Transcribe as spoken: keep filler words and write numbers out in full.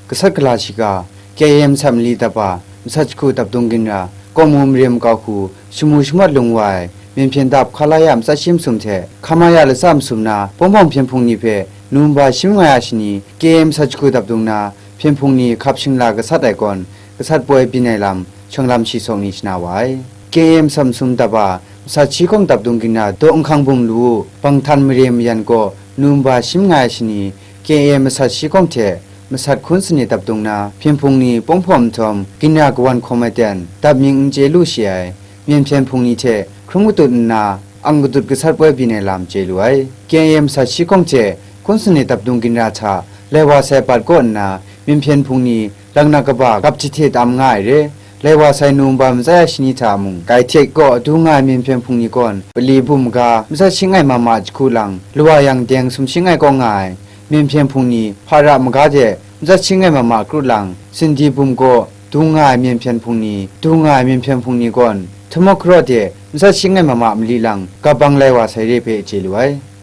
Gasat gala shiga, K A M masat mali dap a, masat jahku dap dung ginra, Kawmu mare makau hku, shamu shamawt lung wa ai, Myen hpyen dap hka la ya matsat shi masum hte, hka ma ya latsa masum na, Pawng Hpawng hpyen hpung ni hpe, Nowemba shi mangai a shani, K A M masat jahku dap dung na, hpyen hpung ni hkap shingla gasat ai kawn, gasat poi byin ai lam, shawng lam shi sawng ni shana wa ai. K A M masat masum dap a, masat shi hkawng dap dung ginra, Daw Nhkang Bum Lu, Bang Htan mare mayan kaw, Nowemba shi mangai a shani, K A M masat shi hkawng hte, masat hkun sanit dap dung na, hpyen hpung ni Pawng Hpawng nhtawm, ginra kawan hkawm ai ten, dap mying n chye lu shi ai, Myen hpyen hpung ni hte hkrum katut nna, ang katut gasat poi byin ai lam chye lu ai. K A M masat shi hkawng hte hkun sanit dap dung ginra hta, lai wa sai bat kaw nna, Myen hpyen hpung ni, laknak kaba gap jahte tam nga ai re, lai wa sai Nowemba matsat ya shani hta mung, Kai Hte kaw du nga ai Myen hpyen hpung ni kawn, Pali Bum maga, matsat shi mangai ma ma jahku lang, Lawa Yang Deng sumshi mangai kaw nga ai, Myen hpyen hpung ni, Hpara maga de, matsat shi mangai ma ma kru lang, Sindi Bum kaw, du nga ai Myen hpyen hpung ni, du nga ai Myen hpyen hpung ni kawn, Htamawk Karaw de, matsat shi mangai ma ma mali lang, gap bang lai wa sai re hpe chye lu ai.